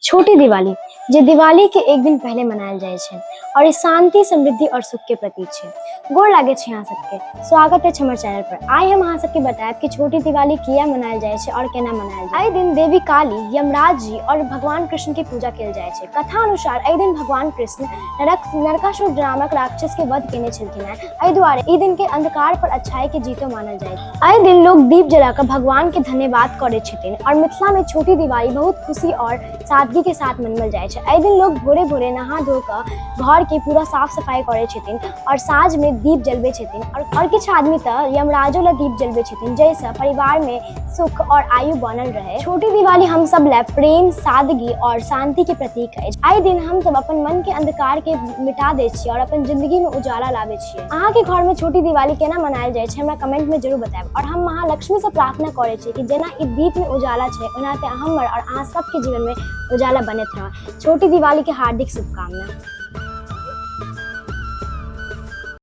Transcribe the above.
छोटी दिवाली जे दिवाली के एक दिन पहले मनायल जाइ छै और ई शांति, समृद्धि और सुख के प्रतीक छै। गोर लागे छै अहाँ सबके, स्वागत अछि हमर चैनल पर। आइ हम अहाँ सबके बतायब कि छोटी दिवाली किया मनायल जाइ छै और केना मनायल जाइ। एहि दिन देवी काली, यमराज जी और भगवान कृष्ण के पूजा कयल जाइ छै। कथा अनुसार एहि दिन भगवान कृष्ण नरकासुर नामक राक्षस के वध केने छलखिन हैं। एहि दुआरे ई दिन के अंधकार पर अच्छाई के जीतो मानल जाइ छै। एहि दिन लोग दीप जला कऽ भगवान के धन्यवाद करै छथिन और मिथिला में छोटी दिवाली बहुत खुशी और सादगी के साथ मनमल जाइ छै। एहि दिन लोग भोरे भोरे नहा धो कऽ घर के पूरा साफ सफाई करै छथिन और साँझ में दीप जलबै छथिन और किछु आदमी तऽ यमराजो ला दीप जलबै छथिन, जाहिसँ परिवार में सुख और आयु बनल रहे। छोटी दिवाली हम सब ला प्रेम, सादगी और शांति के प्रतीक अछि। एहि दिन हम सब अपन मन के अंधकार के मिटा दै छियै और अपन जिंदगी में उजाला लाबै छियै। अहाँ के घर में छोटी दिवाली केना मनायल जाइ छै, हमरा कमेंट में जरूर बतायब। और हम महालक्ष्मी से प्रार्थना करै छियै कि जेना ई दीप में उजाला छै, ओनाहिते हमर और अहाँ सबके जीवन में उजाला बनैत रह। छोटी दिवाली के हार्दिक शुभकामना।